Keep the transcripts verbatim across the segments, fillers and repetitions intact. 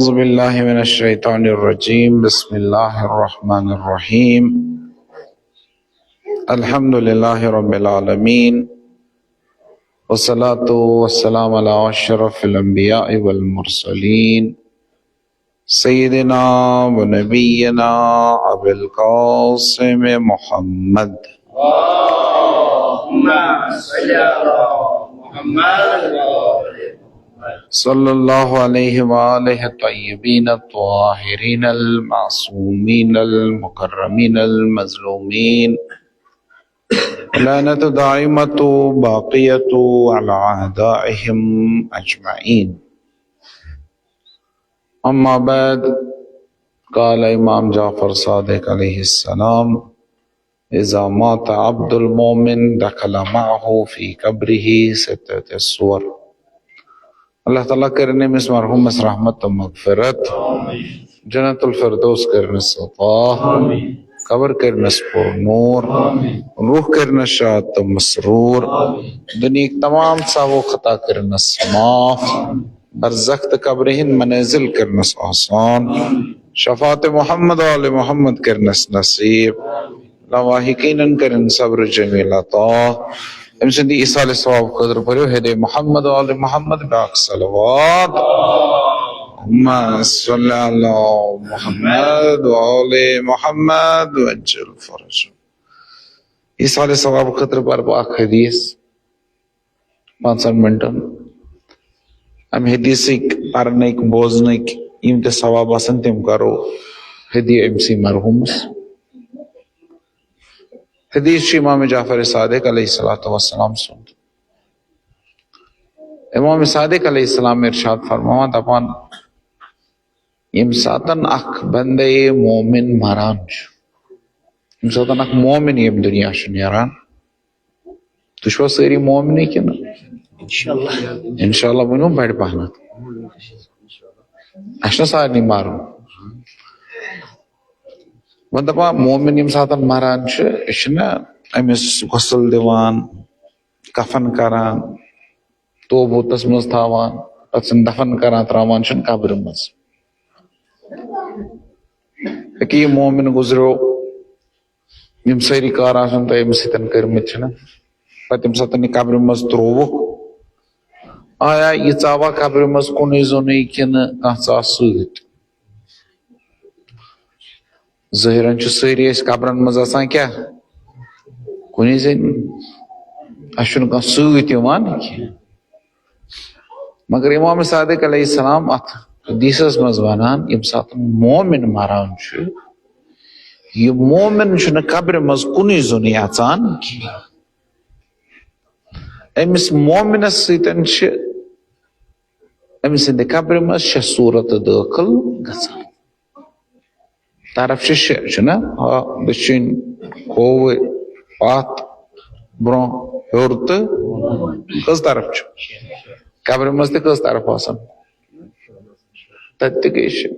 أعوذ بالله من الشيطان الرجيم. بسم الله الرحمن الرحيم. الحمد لله رب العالمين، والصلاة والسلام على أشرف الأنبياء والمرسلين، سيدنا ونبينا أبي القاسم محمد. اللهم صل على محمد وآل محمد. صلى الله عليه وآله الطيبين الطاهرين المعصومين المكرمين المظلومين، لعنة دائمة باقية على أعدائهم أجمعين. أما بعد، قال إمام جعفر صادق عليه السلام: إذا مات عبد المؤمن دخل معه في قبره ستة أشهر. اللہ تعالیٰ کٔرِن أمِس مرحوٗمس رحمت تہٕ مغفرت، جنت الفردوس کٔرِنس عطا، قبر کٔرِنس پر نور، روح کٔرِنس شاد تہٕ مسرور، دُنیہٕکۍ تمام سہو خطا کٔرِنس معاف، برزخ تہٕ قبرِ ہٕنٛدۍ منازل کٔرِنس آسان، شفاعت محمد و آل محمد کٔرِنس نصیب، لواحقینن کٔرِن صبر جمیل عطا۔ أمۍ سٕنٛدِ ایصال ثواب خٲطرٕ پٔرِو ہدے محمد و آل محمد بیٛاکھ صلوات۔ اللهم صل على محمد و آل محمد وعجل فرجه۔ ایصال ثواب خٲطرٕ پَرٕ بہٕ اکھ حدیث۔ پانٛژن منٹن۔ امہِ حدیثٕکۍ پرنٕکۍ، بوزنٕکۍ یِم تہِ ثواب آسن، تِم کرو ہدیہِ أمۍ سٕے مرحوٗمس۔ حدیث چھُ امام جعفر صادق علیہ الصلوۃ والسلام سُنٛد۔ امام صادق علیہ السلام ارشاد فرماوان، دپان، ییٚمہِ ساتن اکھ بندے مومن مران چھُ، ییٚمہِ ساتن اکھ مومن ییٚمہِ دُنیا چھُ نیران، تُہۍ چھِوا سٲری مومنٕے کِنہٕ؟ انشاءاللہ۔ انشاءاللہ ؤنِو بڑِ پہنتھ۔ اَسہِ چھُنہ سارنٕے مَرُن۔ وۄنۍ دَپان مومن ییٚمہِ ساتَن مَران چھُ، أسۍ چھِنہ أمِس غسل دِوان، کفن کران، توبوٗتَس منٛز تھاوان، پَتہٕ چھِن دفن کران، ترٛاوان چھِن قبرِ منٛز۔ أکیٛاہ یہِ مومن گُزریو، یِم سٲری کار آسَن تۄہہِ أمِس سۭتۍ کٔرمٕتۍ چھِنہ، پَتہٕ ییٚمہِ ساتہٕ یہِ قبرِ منٛز ترٛووُکھ، آیا یہِ ژاوا قبرِ منٛز کُنُے زوٚنُے کِنہٕ کانٛہہ ژاو سۭتۍ؟ ظٲہِرَن چھِ سٲری أسۍ قبرَن منٛز آسان کیٛاہ؟ کُنُے زوٚنُے۔ اَسہِ چھُنہٕ کانٛہہ سۭتۍ یِوان کینٛہہ۔ مگر امام صادق علیہ السلام اتھ حدیثس منٛز ونان، ییٚمہِ ساتہٕ مومن مران چھُ، یہِ مومن چھُنہٕ قبرِ منٛز کُنُے زوٚنُے اژان کینٛہہ۔ أمِس مومنس سۭتۍ چھِ أمۍ سٕنٛدِ قبرِ منٛز شےٚ صوٗرت دٲخل گژھان۔ طرف چھِ شےٚ، چھُنہ؟ آ، دٔچھِنۍ، کھووٕرۍ، پتھ، برٛونٛہہ، ہیوٚر تہٕ کٔژ طرف چھِ؟ قبرِ منٛز تہِ کٔژ طرف آسان؟ تَتہِ تہِ گٔے شےٚ۔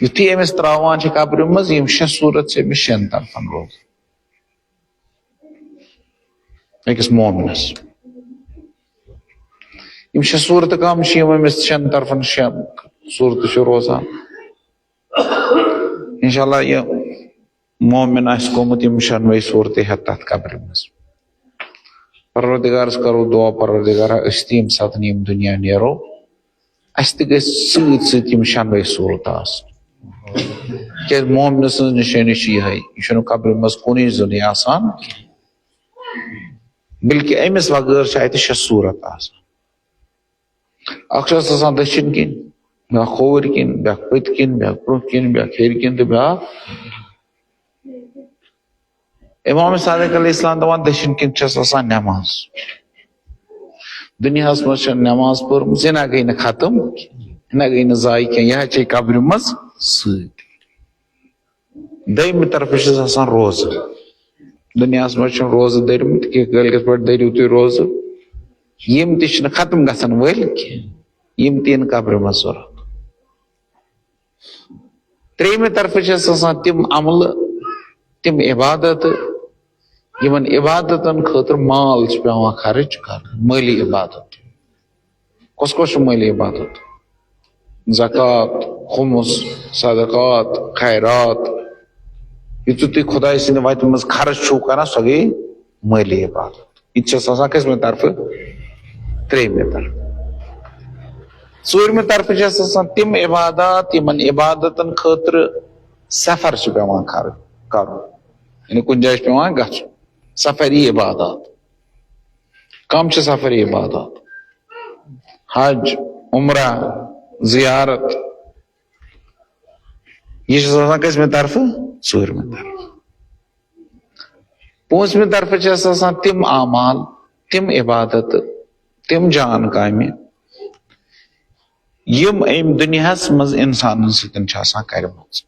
یُتھُے أمِس ترٛاوان چھِ قبرِ منٛز، یِم شےٚ صوٗرت چھِ أمِس شٮ۪ن طرفن روزان۔ أکِس مومنس۔ یِم شےٚ صوٗرتہٕ کم چھِ یِم أمِس شٮ۪ن طرفن شےٚ صوٗرتہٕ چھِ روزان؟ انشاءاللہ یہِ مومن آسہِ گوٚمُت یِم شٮ۪نوَے صوٗرتہٕ ہٮ۪تھ تتھ قبرِ منٛز۔ پروردگارس کرو دعا، پروردگارا، أسۍ تہِ ییٚمہِ ساتہٕ یِم دُنیا نیرو، اسہِ تہِ گژھِ سۭتۍ سۭتۍ یِم شٮ۪نوَے صوٗرتہٕ آسٕنۍ۔ کیٛازِ مومنہٕ سٕنٛز نِشٲنی چھِ یِہوٚے، یہِ چھُنہٕ قبرِ منٛز کُنُے زوٚنُے آسان، بلکہِ أمِس وغٲر چھِ اَتہِ شےٚ صوٗرت آسان۔ اکھ چھُ اَتھ آسان دٔچھِنۍ کِنۍ، بیٛاکھ کھووٕرۍ کِنۍ، بیٛاکھ پٔتۍ کِنۍ، بیٛاکھ برٛونٛہہ کِنۍ، بیٛاکھ ہیٚرِ کِنۍ تہٕ بیٛاکھ۔ امام صادق علیہ السلام دَپان، دٔچھِنۍ کِنۍ چھَس آسان نٮ۪ماز۔ دُنیاہَس منٛز چھےٚ نٮ۪ماز پٔرمٕژ، یہِ نہ گٔے نہٕ ختم، یہِ نہ گٔے نہٕ ضایع کینٛہہ، یہِ حظ چھے قبرِ منٛز سۭتۍ۔ دوٚیمہِ طرفہٕ چھُس آسان روزٕ۔ دُنیاہَس منٛز چھِنہٕ روزٕ دٔرمٕتۍ کینٛہہ، کٲلۍکٮ۪تھ پٮ۪ٹھ دٔرِو تُہۍ روزٕ۔ یِم تہِ چھِنہٕ ختم گژھن وٲلۍ کینٛہہ، یِم تہِ یِن قبرِ منٛز ضوٚرتھ۔ ترٛیٚیِمہِ طرفہٕ چھِس آسان تِم عملہٕ، تِم عبادتہٕ، یِمن عبادتن خٲطرٕ مال چھُ پٮ۪وان خرٕچ کرُن، مٲلی عبادت۔ کۄس کۄس چھِ مٲلی عبادت؟ زکوٰۃ، خمس، صدقات، خیرات، یُتھ تُہۍ خۄداے سٕنٛدِ وتہِ منٛز خرٕچ چھِو کران، سۄ گٔے مٲلی عبادت۔ یہِ تہِ چھِ آسان کٔژمہِ طرفہٕ؟ ترٛیٚیِمہِ طرفہٕ۔ ژوٗرمہِ طرفہٕ چھِ آسان تِم عبادات، یِمن عبادتن خٲطرٕ سفر چھُ پٮ۪وان کر-، کرُن، یعنی کُنہِ جایہِ چھُ پٮ۪وان گژھُن، سفری عبادات۔ کم چھِ سفری عبادات؟ حج، عمرہ، زیارت۔ یہِ چھِ آسان کٔژمہِ طرفہٕ؟ ژوٗرمہِ طرفہٕ۔ پوٗنٛژمہِ طرفہٕ چھِ اَسہِ آسان تِم اعمال، تِم عبادتہٕ، تِم جان کامہِ، یِم أمۍ دُنیاہَس منٛز اِنسانَن سۭتۍ چھِ آسان کَرِمَژٕ۔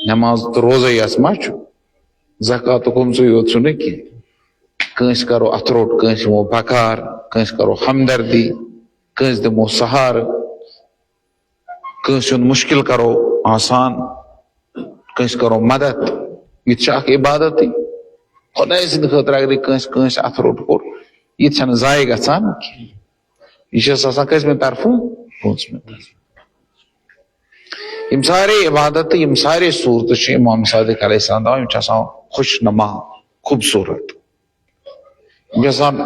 نماز تہٕ روزَے یَس ما چھُ؟ زکاتُک ہُمسُے یوت چھُنہٕ کینٛہہ۔ کٲنٛسہِ کَرو اَتھٕ روٚٹ، کٲنٛسہِ یِمو بکار، کٲنٛسہِ کَرو ہمدردی، کٲنٛسہِ دِمو سہارٕ، کٲنٛسہِ ہُنٛد مُشکِل کَرو آسان، کٲنٛسہِ کَرو مدد۔ یہِ تہِ چھِ اَکھ عبادتٕے۔ خۄداے سٕنٛدِ خٲطرٕ اگرے کٲنٛسہِ، کٲنٛسہِ اَتھٕ روٚٹ کوٚر، یہِ تہِ چھَنہٕ ضایع گژھان کینٛہہ۔ یہِ چھِ اَسہِ آسان کٔژمہِ طرفہٕ؟ پوٗنٛژمہِ طرفہٕ۔ یِم سارے عبادت تہٕ یِم سارے صوٗرتہٕ چھِ امام صادق علیہ السلام دَپان، یِم چھِ آسان خوش نما، خوٗبصوٗرت۔ یِم چھِ آسان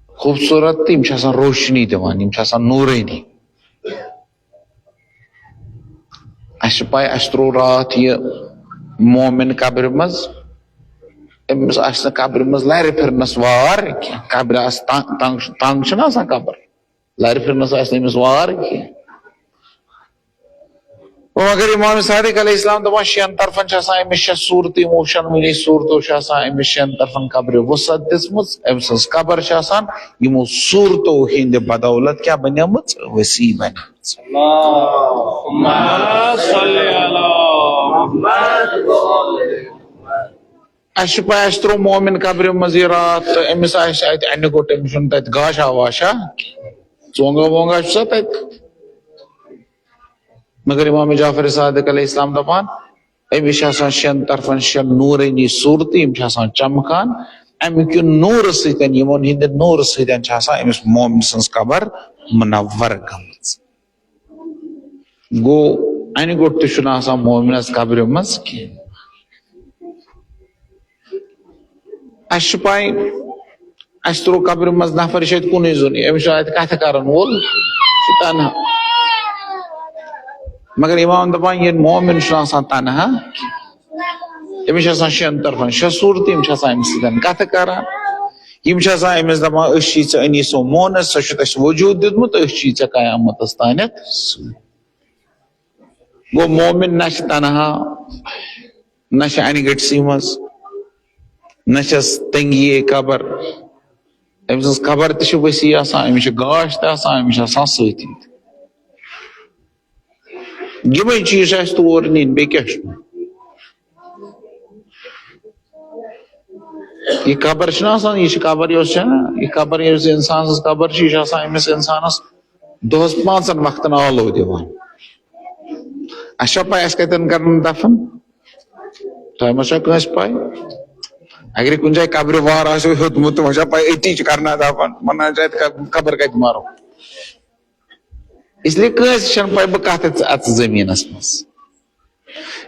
خوٗبصوٗرت تہٕ یِم چھِ آسان روشنی دِوان، یِم چھِ آسان نوٗرٲنی۔ اَسہِ چھِ پَے، اَسہِ ترٛوو راتھ یہِ مومِن قبرِ منٛز، أمِس آسہِ نہٕ قبرِ منٛز لَرِ پھِرنَس وار کینٛہہ۔ قبرِ آسہِ تنٛگ، تنٛگ، تنٛگ چھِنہٕ آسان قبر، لَرِ پھِرنَس آسہِ نہٕ أمِس وار کینٛہہ۔ وۄنۍ مگر امام صادق علیہ السلام دَپان، شٮ۪ن طرفن چھِ آسان أمِس شےٚ صوٗرتہٕ، یِمو شٮ۪نوٕنی صوٗرتو چھِ آسان أمِس شٮ۪ن طرفن قبرِ وسعت دِژمٕژ۔ أمۍ سٕنٛز قبر چھِ آسان یِمو صوٗرتو ہٕنٛدِ بدولت کیٛاہ بنیمٕژ؟ وسیع بنیمٕژ۔ اللہم صل علی محمد۔ اَسہِ چھِ پَے، اَسہِ ترٛوو مومِن قبرِ منٛز یہِ راتھ تہٕ أمِس آسہِ اَتہِ اَنہِ گوٚٹ، أمِس چھُنہٕ تَتہِ گاشا واشا، ژونٛگا وونٛگا چھُ سا تَتہِ؟ مگر امام جعفر صادق علیہ السلام دَپان، أمِس چھِ آسان شٮ۪ن طرفن شےٚ نوٗرٲنی صوٗرتہٕ، یِم چھِ آسان چمکان۔ اَمہِ کہِ نوٗرٕ سۭتۍ، یِمن ہٕنٛدِ نوٗرٕ سۭتۍ چھِ آسان أمِس مومِن سٕنٛز قبر منور گٔمٕژ۔ گوٚو، اَنہِ گوٚٹ تہِ چھُنہٕ آسان مومِنس قبرِ منٛز کینٛہہ۔ اَسہِ چھُ پَے، اَسہِ ترٛوو قبرِ منٛز نفر، یہِ چھُ اَتہِ کُنُے زوٚنٕے، أمِس چھُ اَتہِ کَتھٕ کَرَن وول، یہِ چھُ تنہا۔ مگر امام دَپان، یہِ مومِن چھُنہٕ آسان تنہا۔ أمِس چھِ آسان شٮ۪ن طرفن شےٚ صوٗرتہٕ، یِم چھِ آسان أمِس سۭتۍ کَتھٕ کَران۔ یِم چھِ آسان أمِس دَپان، أسۍ چھِ ژےٚ أنیٖسو مونَس، ژےٚ چھُتھ اَسہِ وجوٗد دیُتمُت، أسۍ چھِ ژےٚ قیامتَس تانٮ۪تھ سۭتۍ۔ گوٚو، مومِن نہ چھِ تنہا، نہ چھِ اَنہِ گٔٹسٕے منٛز، نہ چھَس تنگی قبر۔ أمۍ سٕنٛز قبر تہِ چھِ وسیع آسان، أمِس چھِ گاش تہِ آسان، أمِس چھِ آسان سۭتی تہِ۔ یِمے چیٖز چھِ اَسہِ تور نِنۍ، بیٚیہِ کیٛاہ چھُ؟ یہِ قبر چھِنہ آسان، یہِ چھِ قبر یۄس چھےٚ نہ، یہِ قبر یۄس اِنسان سٕنٛز قبر چھِ، یہِ چھِ آسان أمِس اِنسانَس دۄہَس پانٛژَن وقتَن آلو دِوان۔ اَسہِ چھا پَے اَسہِ کَتٮ۪ن کَرَن دَفَن؟ تۄہہِ ما چھا کٲنٛسہِ پَے؟ اگرے کُنہِ جایہِ قبرِ وار آسیو ہیوٚتمُت، تہٕ وۄنۍ چھا پَے أتی چھِ کَرنا دَفَن، وَنان چھِ اَتہِ قبر کَتہِ مارو۔ اس لیے کٲنٛسہِ چھَنہٕ پَے بہٕ کَتھ اَژٕ، اَژٕ زٔمیٖنَس منٛز۔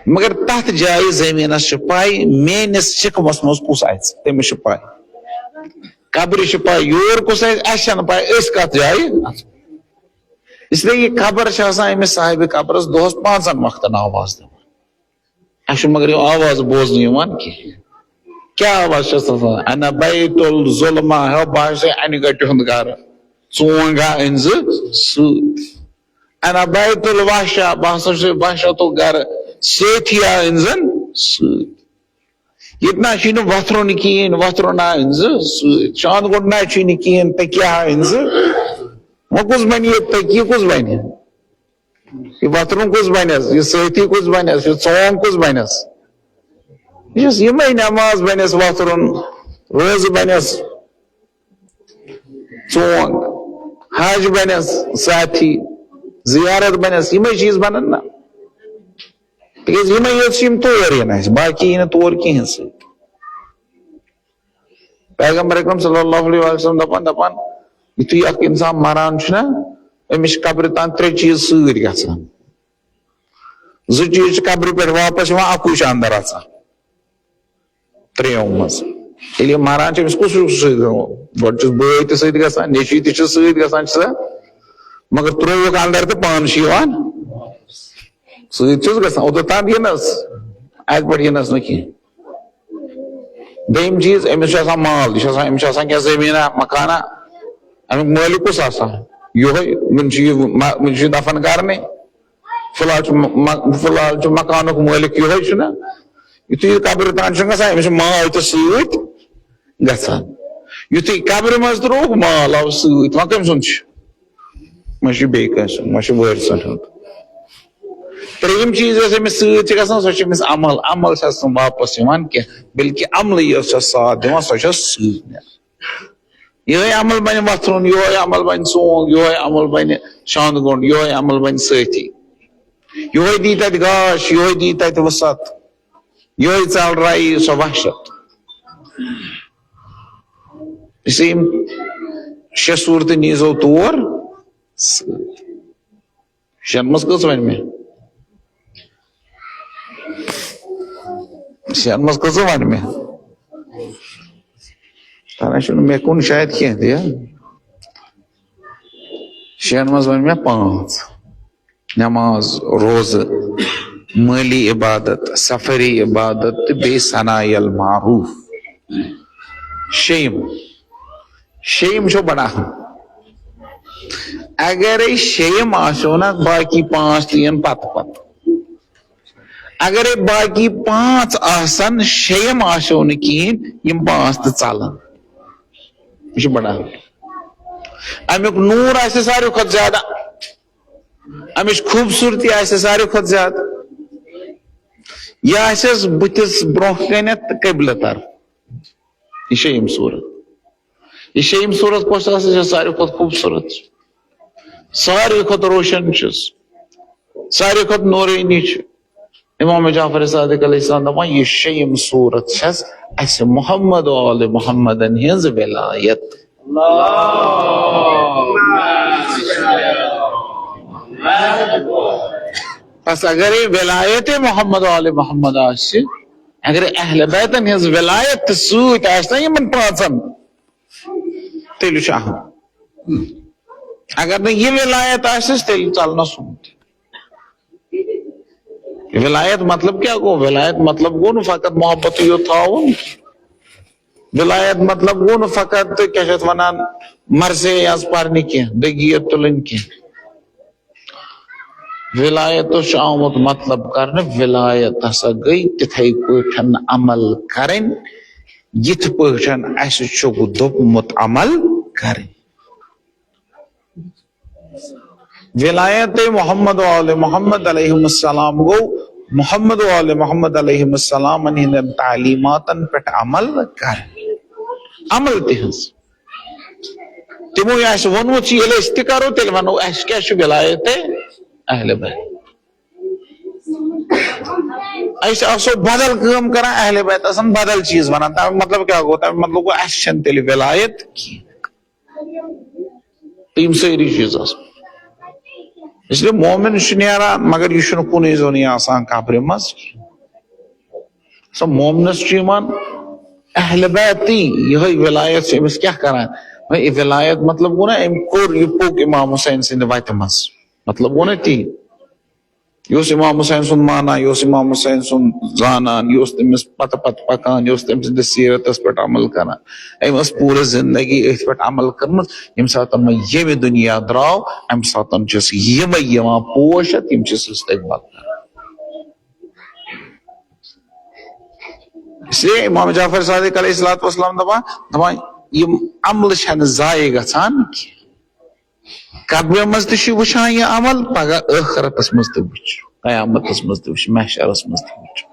مگر تَتھ جایہِ زٔمیٖنَس چھِ پَے، میٛٲنِس شِکمَس منٛز کُس اَژِ، تٔمِس چھِ پَے۔ قبرِ چھِ پَے، یور کُس اَژِ، اَسہِ چھَنہٕ پَے، أسۍ کَتھ جایہِ اَژو۔ اس لیے یہِ قبر چھِ آسان أمِس صاحبِ قبرَس دۄہَس پانٛژَن وقتَن آواز دِوان۔ اَسہِ چھُ مگر یہِ آواز بوزنہٕ یِوان کِہیٖنۍ۔ کیٛاہ آواز چھَس آسان؟ انا بیت الظلمہ، ہیو، بہٕ ہسا چھُسے اَنہِ گَٹہِ ہُنٛد گَرٕ، ژونٛگا أنۍ زٕ سۭتۍ۔ انا بیت الوحشہ، بہٕ ہسا چھُسے وحشتُک گَرٕ، سٲتھی آ أنۍ زَن سۭتۍ۔ ییٚتہِ نہ چھُے نہٕ وۄتھرُن کِہیٖنۍ، وۄتھرُن آ أنۍ زٕ سۭتۍ۔ شانٛد گۄڈٕ نہ چھُے نہٕ کِہیٖنۍ، تٔکیہِ آ أنۍ زٕ۔ وۄنۍ کُس بَنہِ ییٚتہِ تٔکیہِ، کُس بَنہِ؟ یہِ وۄتھرُن کُس بَنٮ۪س؟ یہِ سٲتھی کُس بَنٮ۪س؟ یہِ ژونٛگ کُس بَنٮ۪س؟ یُس یِمَے نٮ۪ماز بَنٮ۪س وۄتھرُن، روزٕ بَنٮ۪س ژونٛگ، حج بَنٮ۪س سٲتھی، زیارت بَنٮ۪س، یِمَے چیٖز بَنَن نہ۔ تِکیٛازِ یِمَے یوت چھِ یِم تور یِن اَسہِ، باقی یی نہٕ تور کِہیٖنۍ سۭتۍ۔ پیغمبر اکرم صلی اللہ علیہ وسلم دَپان، دَپان، یُتھُے اَکھ اِنسان مَران چھُنہ، أمِس چھِ قبرِ تام ترٛےٚ چیٖز سۭتۍ گژھان۔ زٕ چیٖز چھِ قبرِ پٮ۪ٹھ واپس یِوان، اَکُے چھُ اَندر اَژان۔ ترٛیٚیو منٛز۔ ییٚلہِ یہِ مَران چھُ، أمِس کُس چھُ سۭتۍ گژھان؟ گۄڈٕ چھُس بٲے تہِ سۭتۍ گژھان، نیٚچوٗ تہِ چھِ سۭتۍ گژھان، چھِ سا؟ مگر ترٛووُکھ اَندر تہٕ پانہٕ چھُ یِوان سۭتۍ، چھُس گژھان۔ اوٚتَتھ تام یِنَس، اَتہِ پٮ۪ٹھ یِنَس نہٕ کینٛہہ۔ دوٚیِم چیٖز، أمِس چھُ آسان مال، یہِ چھُ آسان، أمِس چھُ آسان کینٛہہ زٔمیٖنہ، مکانہ۔ اَمیُک مٲلِک کُس آسان؟ یِہوٚے، وٕنہِ چھُ یہِ مہ-، وٕنہِ چھُ یہِ دفن کرنٕے۔ فی الحال چھُ مہ-، مہ-، فی الحال چھُ مکانُک مٲلِک یِہوٚے، چھُنہ؟ یُتھُے یہِ قبرِ تام چھُ گژھان، أمِس چھُ مال تہِ سۭتۍ گژھان۔ یُتھُے قبرِ منٛز ترٛووُکھ، مال آو سۭتۍ، وۄنۍ کٔمۍ سُنٛد چھُ؟ وۄنۍ چھُ بیٚیہِ کٲنٛسہِ ہُنٛد، وۄنۍ چھُ وٲرثَن ہُنٛد۔ ترٛیٚیِم چیٖز یۄس أمِس سۭتۍ چھِ گژھان، سۄ چھِ أمِس عمل، عمل چھَس نہٕ واپَس یِوان کینٛہہ، بلکہِ عملٕے یۄس چھَس ساتھ دِوان، سۄ چھَس سۭتۍ نِوان۔ یِہوٚے عمل بَنہِ وۄتھرُن، یِہوٚے عمل بَنہِ ژونٛگ، یِہوٚے عمل بَنہِ شانٛدٕ گوٚنٛڈ، یِہوٚے عمل بَنہِ سٲتھی۔ یِہوٚے دی تَتہِ گاش، یِہوٚے دی تَتہِ وُسعت، یِہوٚے ژَلرایہِ سۄ وحشت۔ اس لیے یِم شےٚ صوٗرتہٕ نیٖزیو تور سۭتۍ۔ شٮ۪ن منٛز کٔژ وَنہِ مےٚ؟ شٮ۪ن منٛز کٔژ وَنہِ مےٚ؟ تَران چھُنہٕ مےٚ کُن شاید کینٛہہ تہِ، ہا؟ شٮ۪ن منٛز وَنہِ مےٚ پانٛژھ۔ نماز، روزٕ، مٲلی عبادت، سفری عبادت تہٕ بیٚیہِ ثناء المعروف۔ شیٚیِم، شیٚیِم چھو بڑا اہم۔ اگرے شیٚیِم آسیو نہ، باقی پانٛژھ تہِ یِن پتہٕ پتہٕ۔ اگرے باقی پانٛژھ آسن، شیٚیِم آسیو نہٕ کِہیٖنۍ، یِم پانٛژھ تہِ ژلن۔ یہِ چھُ بڑا اہم۔ امیُک نوٗر آسہِ ساروی کھۄتہٕ زیادٕ، امِچ خوٗبصوٗرتی آسہِ ساروی کھۄتہٕ زیادٕ۔ یہِ آسٮ۪س بٕتھِس برونٛہہ کنٮ۪تھ تہٕ قبلہٕ طرف۔ یہِ چھےٚ یِم صوٗرت۔ یہِ چھےٚ یِم صوٗرت کۄس آسان چھےٚ ساروی کھۄتہٕ خوٗبصوٗرت، ساروی کھۄتہٕ روشن چھُس، ساروی کھۄتہٕ نوٗرٲنی چھُ۔ امام جعفر صادق علیہ السلام دپان، یہِ شیٚیِم صوٗرت چھس اسہِ محمد و آل محمدن ہٕنٛز ولایت۔ بس اگرے ولایت محمد و آل محمد آسہِ، اگرے اہل بیتن ہٕنٛز ولایت تہِ سۭتۍ آسہِ نا یِمن پانٛژن، تیٚلہِ چھُ اہم۔ اگر نہٕ یہِ ولایت آسٮ۪س، تیٚلہِ ژلنس سُنٛد۔ ولایت مطلب کیٛاہ گوٚو؟ ولایت مطلب گوٚو نہٕ فقط محبتٕے یوت تھاوُن۔ ولایت مطلب گوٚو نہٕ فقط، کیٛاہ چھِ اَتھ وَنان، مرثیہ یٲژ پرنہِ کینٛہہ، دگیت تُلٕنۍ کینٛہہ۔ ولایتس چھُ آمُت مطلب کرنہٕ، ولایت ہسا گٔے تِتھے پٲٹھۍ عمل کرٕنۍ، یِتھ پٲٹھۍ اَسہِ چھُکھ دوٚپمُت عمل کرٕنۍ۔ ولایت محمد و آل محمد علیہ السلام گوٚو محمد و آل محمد علیہ السلامن ہٕنٛدٮ۪ن تعلیماتن پٮ۪ٹھ عمل کرٕنۍ، عمل تِہنٛز۔ تِمو یہِ اَسہِ ووٚنمُت چھُ، ییٚلہِ أسۍ تہِ کرو، تیٚلہِ وَنو اَسہِ کیٛاہ چھُ ولایت اہل بیت۔ أسۍ آسو بدل کٲم کران، اہل بیت آسان بدل چیٖز وَنان۔ تَمیُک مطلب کیٛاہ گوٚو؟ تَمیُک مطلب گوٚو، اَسہِ چھَنہٕ تیٚلہِ ولایت کینٛہہ۔ تہٕ یِم سٲری چیٖز آسان۔ اس لیے مومن چھُ نیران، مگر یہِ چھُنہٕ کُنُے زوٚنٕے آسان قبرِ منٛز۔ سۄ مومنس چھُ یِوان اہل بیتٕے، یِہوٚے ولایت چھِ أمِس کیٛاہ کران؟ وۄنۍ یہِ ولایت مطلب گوٚو نا، أمۍ کوٚر، یہِ پوٚک امام حسین سٕنٛدِ وتہِ منٛز۔ مطلب گوٚو نا تی؟ یہِ اوس امام حسین سُنٛد مانان، یہِ اوس امام حسین سُنٛد زانان، یہِ اوس تٔمِس پتہٕ پتہٕ پکان، یہِ اوس تٔمۍ سٕنٛدِس سیٖرتس پٮ۪ٹھ عمل کران۔ أمۍ ٲس پوٗرٕ زندگی أتھۍ پٮ۪ٹھ عمل کٔرمٕژ۔ ییٚمہِ ساتہٕ وۄنۍ ییٚمہِ دُنیا درٛاو، امہِ ساتہٕ چھِس یِمے یِوان پوش ہٮ۪تھ، یِم چھِس استقبال کران۔ اس لیے امام جعفر صادق علیہ الصلوۃ والسلام دپان، دپان، یِم عملہٕ چھنہٕ ضایع گژھان کینٛہہ۔ قبرِ منٛز تہِ چھُ وٕچھان یہِ عمل، پگاہ ٲخرتس منٛز تہِ وٕچھ، قیامتس منٛز تہِ وٕچھ، محشرس منٛز تہِ وٕچھ۔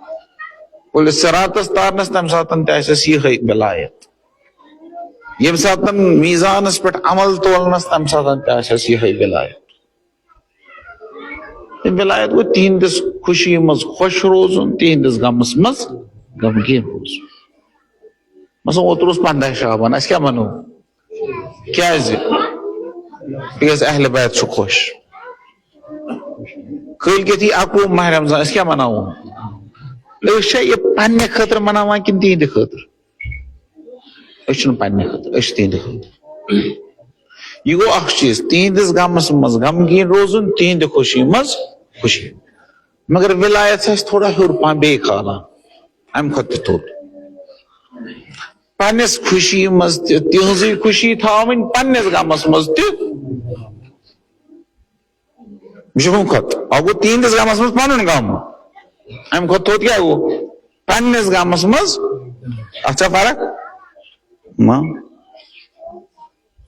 پُلہِ صراطس تارنس تمہِ ساتہٕ تہِ آسٮ۪س یِہے ولایت۔ ییٚمہِ ساتہٕ میٖزانس پٮ۪ٹھ عمل تولنس، تمہِ ساتہٕ تہِ آسٮ۪س یِہے ولایت۔ تہٕ ولایت گوٚو تِہنٛدِس خوشی منٛز خۄش روزُن، تِہنٛدِس غمس منٛز غمگیٖن روزُن۔ مثلاً اوترٕ اوس پنٛداہ شعبان، اسہِ کیٛاہ ونو؟ کیٛازِ؟ تِکیازِ اہل بیت چھُ خۄش۔ کٲلۍ کٮ۪تھ یی اَکوُہ ماہ رمضان، أسۍ کیٛاہ مناوو؟ أسۍ چھا یہِ پننہِ خٲطرٕ مناوان کِنہٕ تِہنٛدِ خٲطرٕ؟ أسۍ چھِنہٕ پننہِ خٲطرٕ، أسۍ چھِ تِہنٛدِ خٲطرٕ۔ یہِ گوٚو اکھ چیٖز، تِہنٛدِس غمس منٛز غمگیٖن روزُن، تِہنٛدِ خوشی منٛز خوشی۔ مگر ولایت چھِ اَسہِ تھوڑا ہیوٚر پہم بیٚیہِ کھالان، امہِ کھۄتہٕ تہِ تھوٚد۔ پننِس خوشی منٛز تہِ تِہنٛزٕے خوشی تھاوٕنۍ، پننِس غمس منٛز تہِ۔ یہِ چھُ ہُمہِ کھۄتہٕ، اَکھ گوٚو تِہنٛدِس غمس منٛز پنُن غم، امہِ کھۄتہٕ تھوٚد کیٛاہ گوٚو؟ پننِس غمس منٛز۔ اتھ چھا فرق؟ نہ۔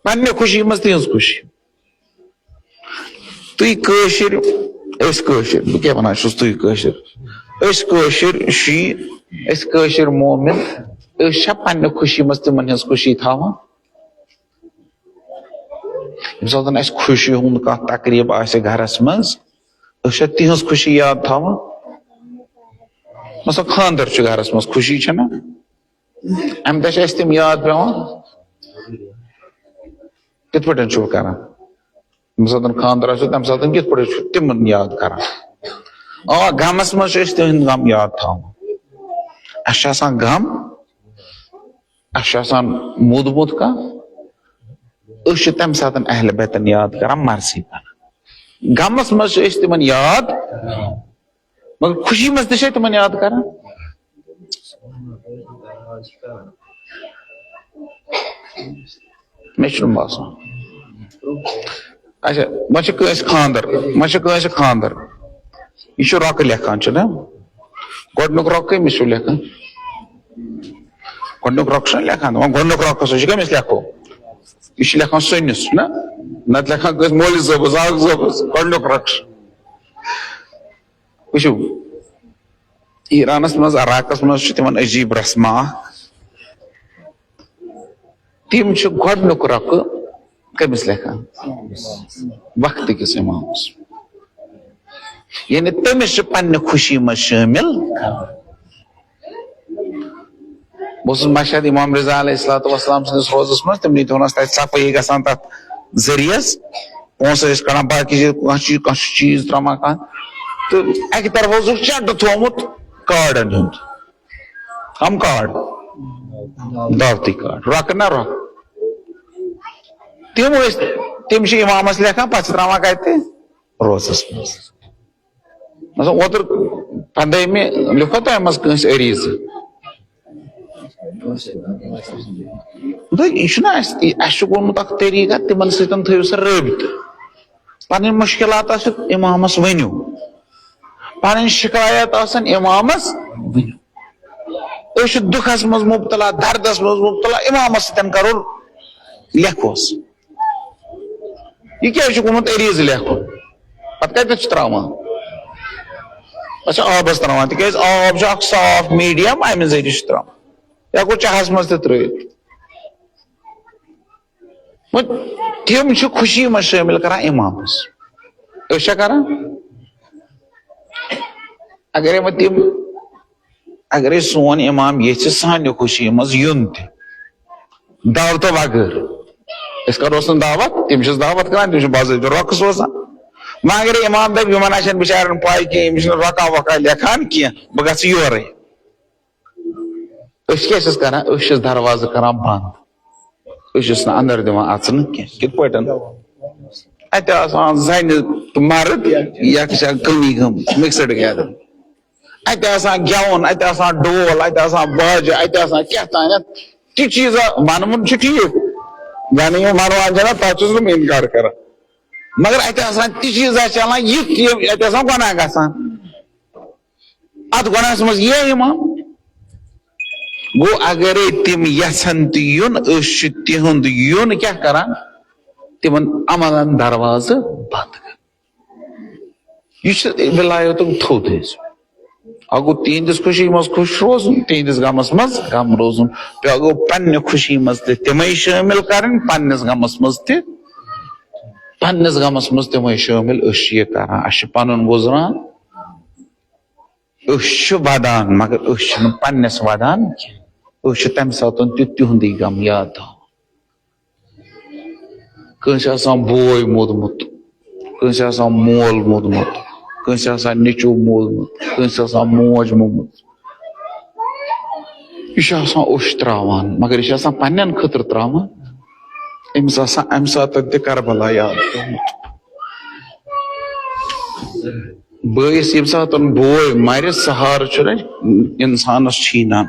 پننہِ خوشی منٛز تِہنٛز خوشی۔ تُہۍ کٲشِر، أسۍ کٲشِر، بہٕ کیٛاہ وَنان چھُس، تُہۍ کٲشِر، أسۍ کٲشِر شی، أسۍ کٲشِر مومِن، أسۍ چھا پننہِ خوشی منٛز تِمن ہٕنٛز خوشی تھاوان؟ ییٚمہِ ساتہٕ اَسہِ خوشی ہُنٛد کانٛہہ تقریٖب آسہِ گرس منٛز، أسۍ چھا تِہنٛز خوشی یاد تھاوان؟ مثلاً خانٛدر چھُ گرس منٛز، خوشی چھےٚ نہ؟ اَمہِ دۄہ چھِ اَسہِ تِم یاد پٮ۪وان۔ کِتھ پٲٹھۍ چھُو کران؟ ییٚمہِ ساتہٕ خانٛدر آسہِ، تَمہِ ساتہٕ کِتھ پٲٹھۍ چھُ تِمن یاد کران؟ آ، غمس منٛز چھِ أسۍ تِہُنٛد غم یاد تھاوان۔ اَسہِ چھُ آسان غم، اَسہِ چھُ آسان موٗدمُت کانٛہہ، أسۍ چھِ تَمہِ ساتہٕ اہل بیتن یاد کران، مرثی پنن۔ غمس منٛز چھِ أسۍ تِمن یاد، مگر خوشی منٛز تہِ چھِ تِمن یاد کران۔ مےٚ چھُنہٕ باسان۔ اچھا، وۄنۍ چھِ کٲنٛسہِ خانٛدر، وۄنۍ چھِ کٲنٛسہِ خانٛدر، یہِ چھُ رۄکہٕ لیکھان، چھُ نہ؟ گۄڈٕنیُک رۄکہٕ کٔمِس چھُ لیکھان؟ گۄڈٕنیُک رۄکہٕ چھُنہ لیکھان، وۄنۍ گۄڈٕنیُک رۄکہٕ سُہ چھُ کٔمِس لیکھو؟ یہِ چھُ لیکھان سُنِس، چھُنہ؟ نتہٕ لیکھان کٲنٛسہِ مولوی صٲبس، زاہد صٲبس، گۄڈٕنیُک رۄکہٕ چھُ۔ وٕچھِو، ایرانس منٛز، عراقس منٛز چھِ تِمن عجیٖب رسمہ اکھ۔ تِم چھِ گۄڈٕنیُک رۄکہٕ کٔمِس لیکھان؟ وقتہٕ کِس امامس۔ یعنی تٔمِس چھِ پننہِ خوشی منٛز شٲمِل کران۔ بہٕ اوسُس مشہد امام رضا علیہ الصلوۃ والسلام سٕنٛدِس روزس منٛز، تِمنٕے دۄہن ٲس تتہِ صفٲیی گژھان تتھ ذٔریعس، پونٛسہٕ ٲسۍ کڑان، باقٕے چیٖز، کانٛہہ چیٖز، کانٛہہ چیٖز ترٛاوان کانٛہہ۔ تہٕ اکہِ طرفہٕ اوسُکھ چٹہٕ تھوٚومُت کارڈن ہُنٛد۔ کم کارڈ؟ دعوتی کارڈ۔ رۄکہٕ نہ رۄکہٕ۔ تِم ٲسۍ، تِم چھِ امامس لیکھان، پتہٕ چھِ ترٛاوان کتہِ؟ روزس منٛز۔ مثلاً اوترٕ پندٲہمہِ لیوٗکھا تۄہہِ منٛز کٲنٛسہِ عریٖضہٕ؟ دوٚپُکھ، یہِ چھُنہ اَسہِ، اَسہِ چھُ ووٚنمُت اکھ طریٖقہ، تِمن سۭتۍ تھٲیِو سا رٲبطہٕ۔ پنٕنۍ مُشکِلات آسہِ امامس ؤنِو، پنٕنۍ شِکایت آسن امامس ؤنِو۔ أسۍ چھِ دُکھس منٛز مُبتلا، دردس منٛز مُبتلا، امامس سۭتۍ کرو، لیکھوس۔ یہِ کیٛازِ چھُکھ ووٚنمُت عریٖض لیکھُن؟ پتہٕ کتٮ۪تھ چھِ ترٛاوان؟ اچھا، آبس ترٛاوان، تِکیٛازِ آب چھُ اکھ صاف میٖڈیم، امہِ ذٔریعہٕ چھِ ترٛاوان۔ یا گوٚو چاہس منٛز تہِ ترٛٲوِتھ۔ وۄنۍ تِم چھِ خوشی منٛز شٲمِل کران امامس۔ أسۍ چھا کران؟ اگرے وۄنۍ تِم، اگرے سون امام یژھِ سانہِ خوشی منٛز یُن تہِ، دعوتہٕ وغٲر، أسۍ کروس نہٕ دعوت، تِم چھِس دعوت کران، تِم چھِ باضٲبطہٕ رۄقہٕ سوزان۔ وۄنۍ اگرے امام دپہِ، یِمن آسن بِچارٮ۪ن پاے کینٛہہ، یِم چھِنہٕ رۄقہ وۄقہ لیکھان کینٛہہ، بہٕ گژھٕ یورے۔ أسۍ کیٛاہ چھِس کران؟ أسۍ چھِس دروازٕ کران بنٛد، أسۍ چھِس نہٕ اندر دِوان اژنہٕ کینٛہہ۔ کِتھ پٲٹھۍ؟ اتہِ آسان زنہِ تہٕ مرد، یتھ چھِ کٔمی گٔمٕژ، mixed gathering۔ اتہِ آسان گٮ۪وُن، اتہِ آسان ڈول، اتہِ آسان باجہِ، اتہِ آسان کیٛاہ تانٮ۪تھ۔ تہِ چیٖزا ونُن چھُ ٹھیٖک، یعنی یِم ونوان چھِ نہ، تتھ چھُس نہٕ بہٕ انکار کران، مگر اتہِ آسان تہِ چیٖزا چلان، یُتھ یہِ اتہِ آسان گۄناہ گژھان۔ اتھ گۄناہس منٛز یہِ امام۔ گوٚو، اگرے تِم یژھن تہِ یُن، أسۍ چھِ تِہُنٛد یُن کیٛاہ کران؟ تِمن عملن دروازٕ بنٛد کران۔ یہِ چھُ ولایتُک تھوٚد حصہٕ۔ اکھ گوٚو تِہنٛدِس خوشی منٛز خوش روزُن، تِہنٛدِس غمس منٛز غم روزُن۔ بیٛاکھ گوٚو پننہِ خوشی منٛز تہِ تِمے شٲمِل کرٕنۍ، پننِس غمس منٛز تہِ، پننِس غمس منٛز تِمے شٲمِل۔ أسۍ چھِ یہِ کران، اسہِ چھُ پنُن گُزران، أسۍ چھِ ودان، مگر أسۍ چھِنہٕ پننِس ودان کینٛہہ۔ أسۍ چھِ تمہِ ساتہٕ تہِ تِہُنٛدُے غم یاد تھاوان۔ کٲنٛسہِ آسان بوے موٗدمُت، کٲنٛسہِ آسان مول موٗدمُت، کٲنٛسہِ آسان نیٚچو موٗدمُت، کٲنٛسہِ آسان موج موٗدمُت۔ یہِ چھُ آسان اوٚش ترٛاوان، مگر یہِ چھُ آسان پننٮ۪ن خٲطرٕ ترٛاوان۔ أمِس آسان امہِ ساتہٕ تہِ کربلا یاد پیومُت۔ بٲیِس ییٚمہِ ساتہٕ بوے مرِ، سہارٕ چھُنہ انسانس چھینان۔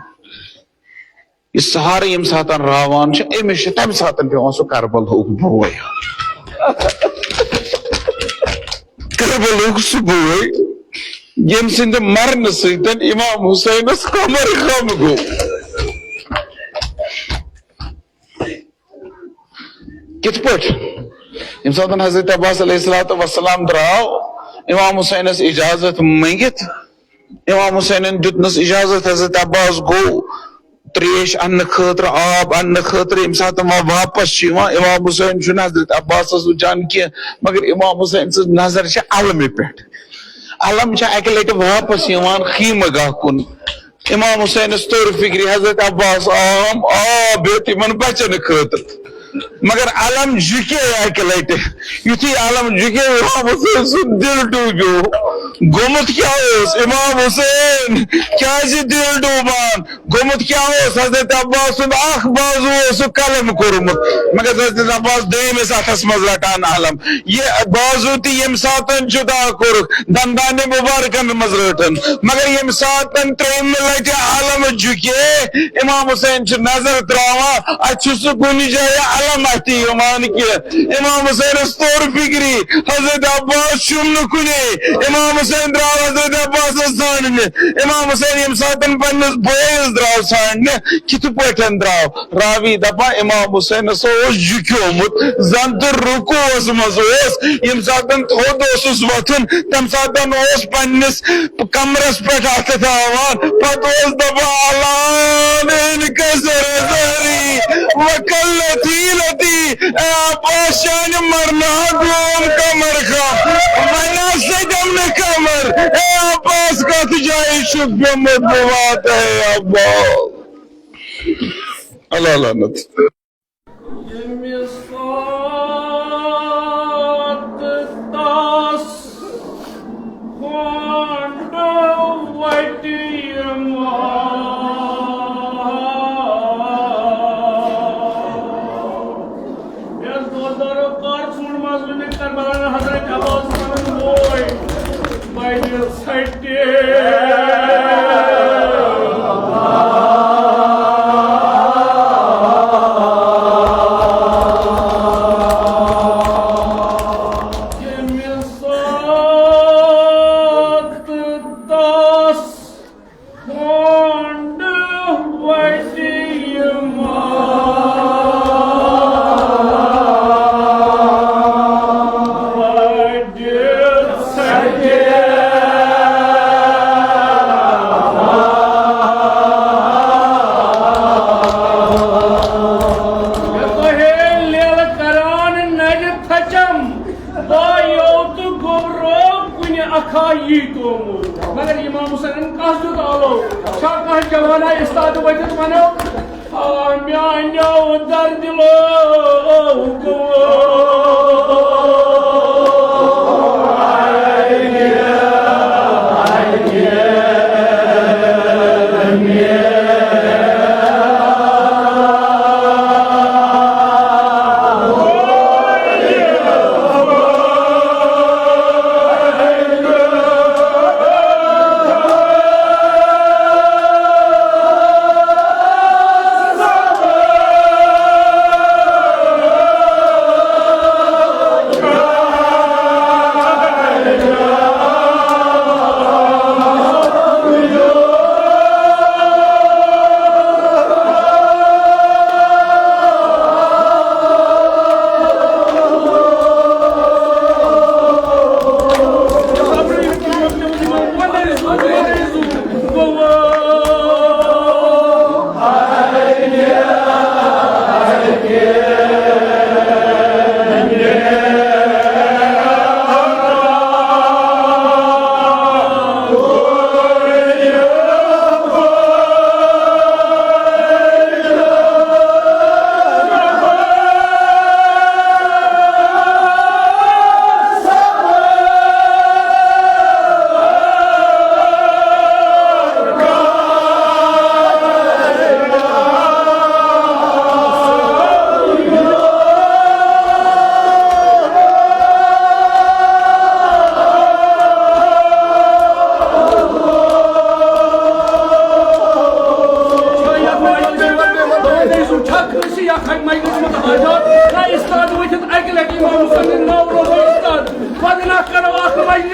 یہِ سہارٕ ییٚمہِ ساتہٕ راوان چھُ، أمِس چھُ تمہِ ساتہٕ پیوان سُہ کربلہُک بوے۔ کربلہُک سُہ بوے، ییٚمہِ سٕنٛدِ مرنہٕ سۭتۍ امام حسینس کمر خم گوٚو۔ کِتھ پٲٹھۍ؟ ییٚمہِ ساتہٕ حضرت عباس علیہ الصلوۃ والسلام درٛاو امام حسینس اجازت مٔنگِتھ، امام حسینن دیُتنس اجازت، حضرت عباس گوٚو تریش اننہٕ خٲطرٕ، آب اننہٕ خٲطرٕ۔ ییٚمہِ ساتہٕ وۄنۍ واپس چھُ یِوان، امام حسین چھُنہٕ حضرت عباسس وٕچھان کینٛہہ، مگر امام حسین سٕنٛز نظر چھِ علمہِ پٮ۪ٹھ۔ علم چھِ اکہِ لٹہِ واپس یِوان خیمہٕ گاہ کُن۔ امام حسینس توٚر فکرِ، حضرت عباس آم آب ہیوٚت یِمن بچن خٲطرٕ، مگر علم جُکے اکہِ لٹہِ۔ یُتھُے علم جُکے، امام حسین سُنٛد دِل ڈوٗبیو۔ گوٚمُت کیٛاہ اوس امام حسین؟ کیٛازِ دِل ڈوٗبان؟ گوٚمُت کیٛاہ اوس؟ حضرت عباس سُنٛد اکھ بازو اوس سُہ قلم کوٚرمُت، مگر حضرت عباس دوٚیمِس اتھس منٛز رٹان علم۔ یہِ بازو تہِ ییٚمہِ ساتہٕ جُدا کوٚرُکھ، دندانِ مُبارکن منٛز رٔٹٕن۔ مگر ییٚمہِ ساتہٕ ترٛیٚیِمہِ لٹہِ عالم جُکے، امام حسین چھُ نظر تراوان، اتہِ چھُ سُہ کُنہِ جایہِ علم اتھِ یِوان کینٛہہ۔ امام حسینس توٚر فکری، حضرت عباس چھُم نہٕ کُنے۔ امام حسین درٛاو حضرت عباسس ژھانڈنہِ۔ امام حسین ییٚمہِ ساتہٕ پننِس بٲیِس درٛاو ژھانڈنہِ، کِتھ پٲٹھۍ درٛاو؟ راوی دپان، امام حسینس اوس جُکیومُت، زن تہٕ رکوعس منٛز اوس۔ ییٚمہِ ساتہٕ تھوٚد اوسُس وۄتھُن، تمہِ ساتہٕ اوس پننِس کمرس پٮ۪ٹھ اتھٕ تھاوان، پتہٕ اوس دپان، الان انکسر ظہری وقلت حیلتی۔ اے عباس، چانہِ مرنہٕ گوم کمر خم، وۄنۍ نہ سا دِم نہٕ کمر۔ اے عباس، کتھ جایہِ چھُکھ پیومُت؟ بہٕ واتہٕ، اے عباس۔ اللہ لعنت۔ ییٚمہِ ساتہٕ تس کھونڈ وٹہِ یِوان۔ یتھ دۄدر کار ژھونڈ منٛز وُنہِ کربلا حضرت عباس پنُن بوے۔ بنہِ سٹے۔ ییٚمہِ ساتہٕ تس کھونڈ وتہِ یِوان۔ تۄہے لیلہٕ کران نرِ تھچم، با یوت گوبرو کُنہِ اکھا یی تومُت۔ مگر امام حسینن کس دیُت آلو؟ چھا کانٛہہ جوانا استاد ؤتھِتھ ونو، آ، میانیو دردِ لوٗکو۔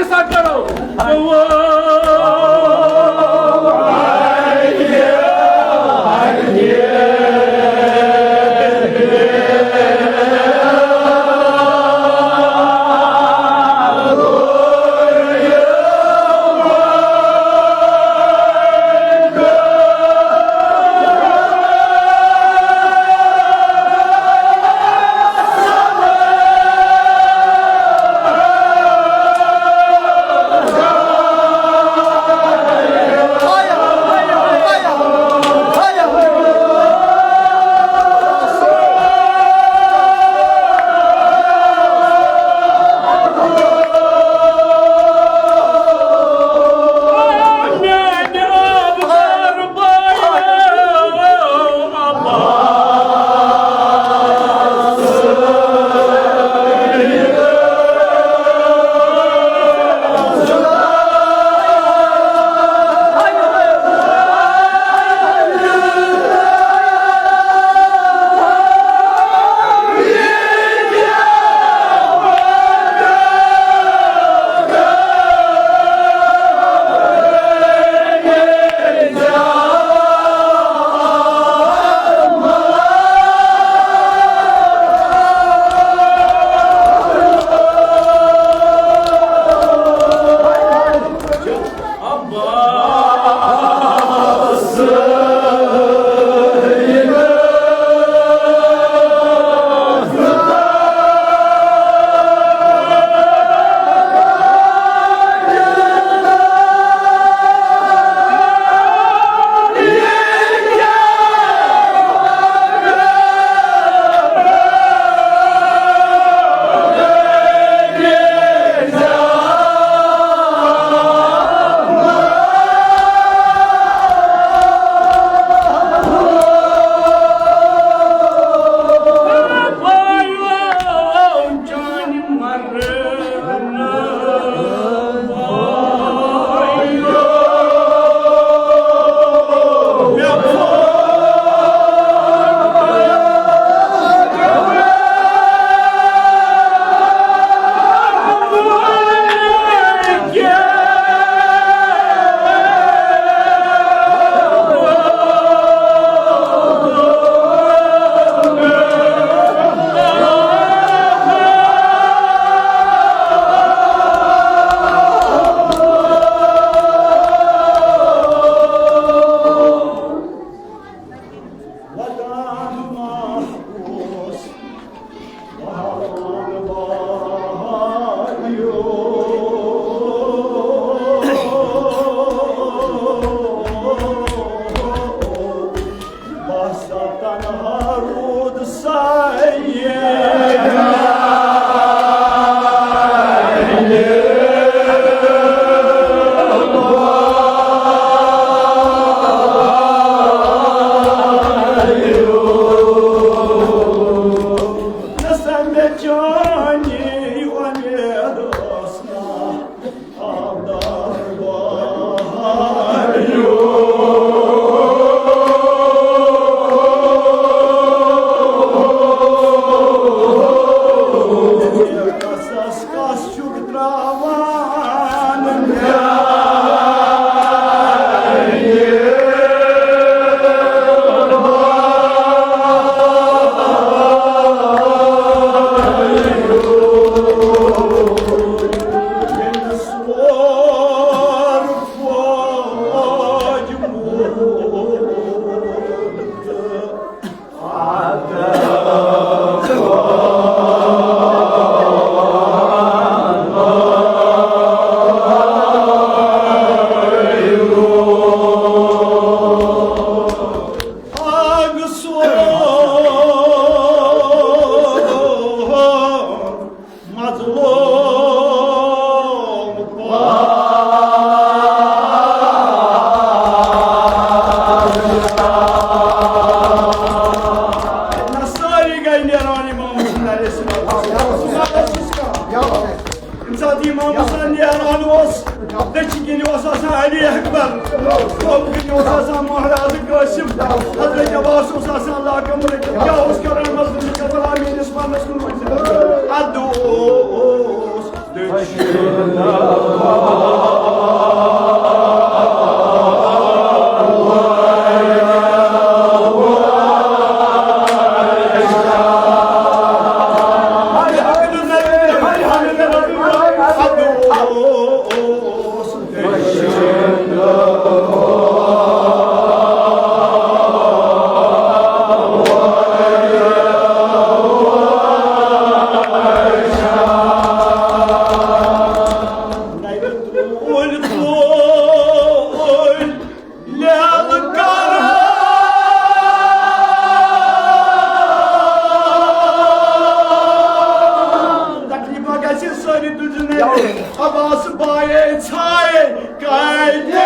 سا کرو۔ نہ، سٲری گٔے نیران امام حسین علیہ السلام۔ ییٚمہِ ساتہٕ امام حسین نیران اوس، دٔچھِنۍ کِنۍ اوس آسان علی اکبر، کھووُر کِنۍ اوس آسان مہراز قاسم، حضرت عباس اوس آسان لاکمبرٕکۍ۔ کیٛاہ اوس کران مسجد کربلا؟ میٲنِس پانس کُن وٕچھِتھ۔ ادٕ اوس تکلیفہ گژھِ سٲری تُلزِ نہٕ۔ عباس بایے ژھایے کتہِ۔